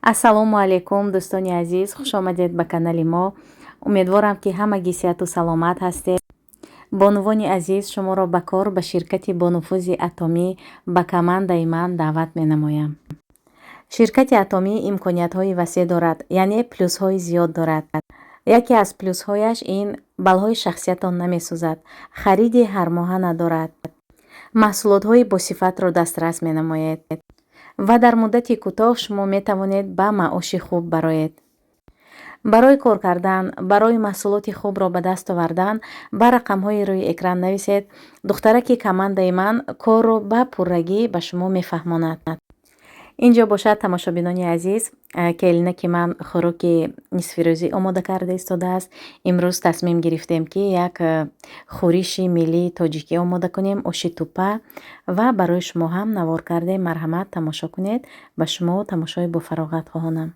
Ассалому алайкум, дӯстони азиз, хуш омадед ба канали мо. Умедворам, ки ҳамагӣ сиҳату саломат ҳастед. Бонувони азиз, шуморо ба кор ба ширкати бонуфузи Атомӣ ба командаи ман даъват менамоям. Ширкати Атомӣ имкониятҳои васеъ дорад, яъне плюсҳои зиёд дорад. Яке аз плюсҳояш ин баллҳои шахсиятон намесӯзад, хариди ҳармоҳа надорад, маҳсулотҳои босифатро дастрас менамоед ва дар муддати кӯтоҳ шумо метавонед ба маоши хуб бароед. Барои кор кардан, барои маҳсулоти хубро ба даст овардан ба рақамҳои рӯи экран нависед. Духтараки командаи ман корро ба пуррагӣ ба шумо мефаҳмонад. Инҷо бошад, тамошобинони азиз, келинаки ман хӯроки нисфирӯзӣ омода карда истодааст. Имрӯз тасмим гирифтем, ки як хӯриши миллии тоҷикӣ омода кунем, оши тупа, ва барои шумо ҳам навор кардем. Марҳамат, тамошо кунед. Ба шумо тамошои бофароғат хоҳонам.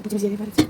Будем зелье варить.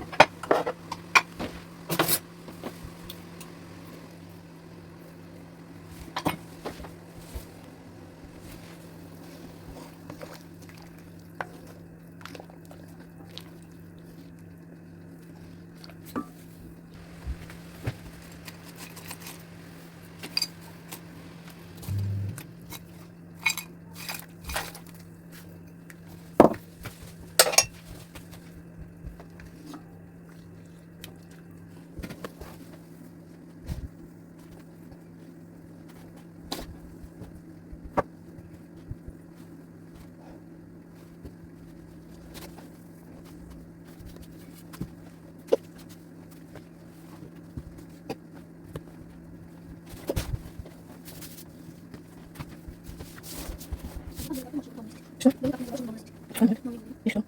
Что? И что?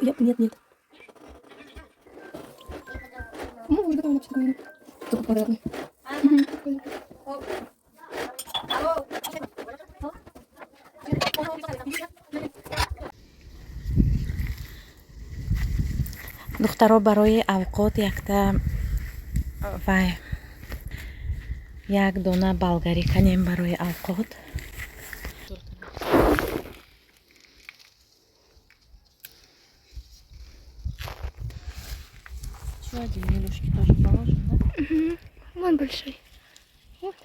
Нет, нет, нет. Ну, уже готово, вообще-то. Только квадратный. Духтаро, барои авқот якта вай, як дона болгарӣ канем барои авқот. Еще один Милюшки тоже положим, да? Угу. Вон большой. Вот.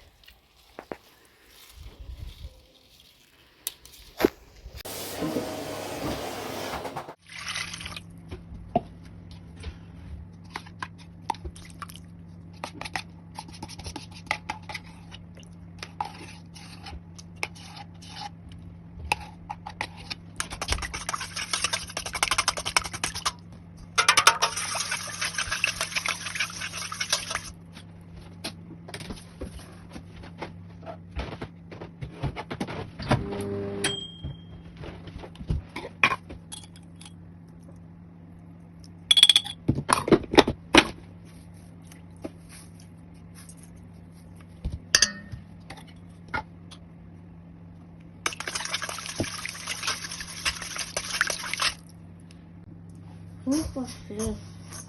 Кафе.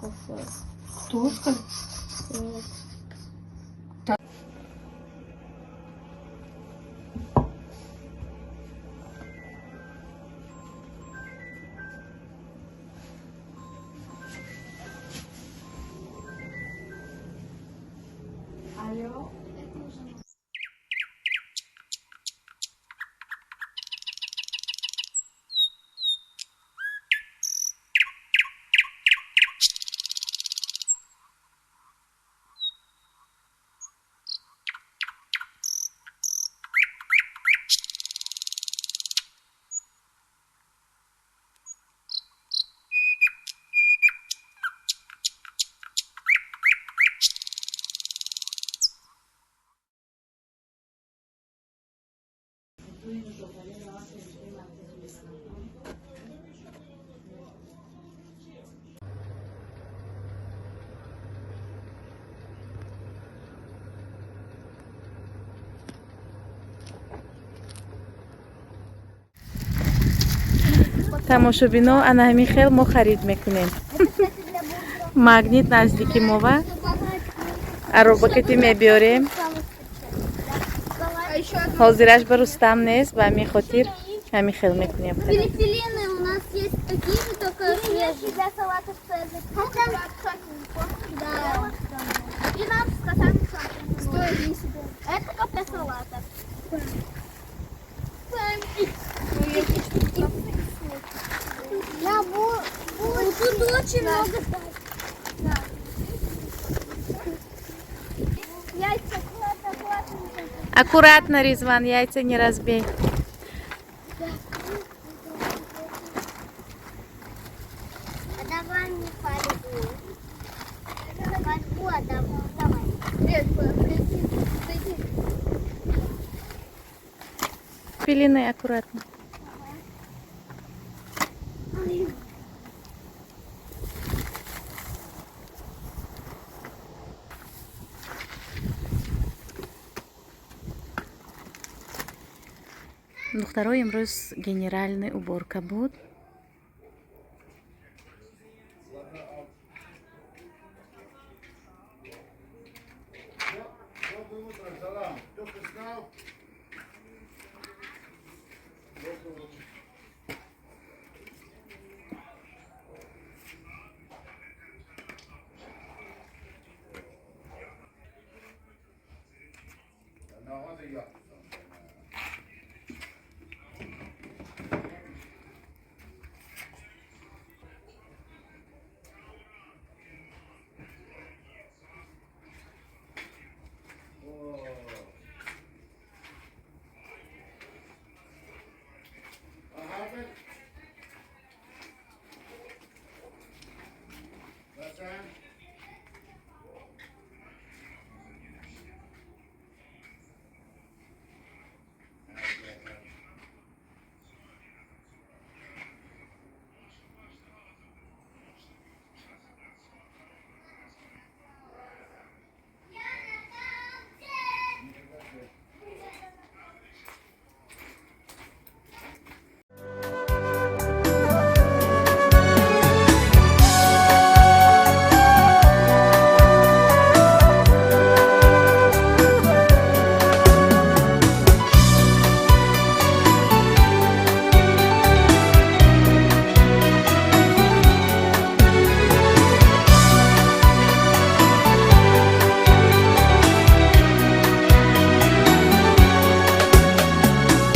Кафе. Кто сказал? Нет. Тамошобино, ана ҳамин хел мо харид мекунем. Магнит наздики мова аробакати мебиёрем. Ҳозираш ба Рустам нест, ба ҳамин хотир ҳамин хел мекунем. Филифилины у нас есть такие же, только свежие. Для салата Цезарь. Да. И нам сказали. Стой, это как для салата. На тут очень много. Яйца аккуратно, аккуратно. Аккуратно, Ризван, яйца не разбей. А давай мне фольгу. Фольгу отдавай. Давай. Нет, подожди, подожди. Пелены аккуратно. Духтаро, имрӯз генеральный уборка буд. Доброе утро, салам. Только знал. Доброе утро.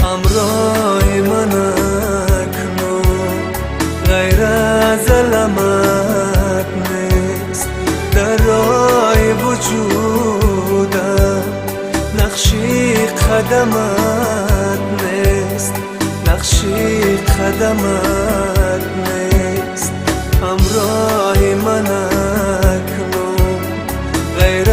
Ҳамроҳи ман акнун ғайр аз аламат нест, дар роҳи вуҷудам нақши қадамат нест, нақши қадамат нест. Ҳамроҳи ман акнун ғайр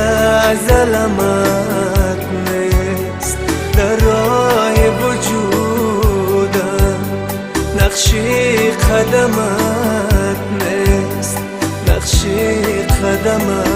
аз аламат нест, дар роҳи вуҷудам нақши қадамат нест, нақши қадамат.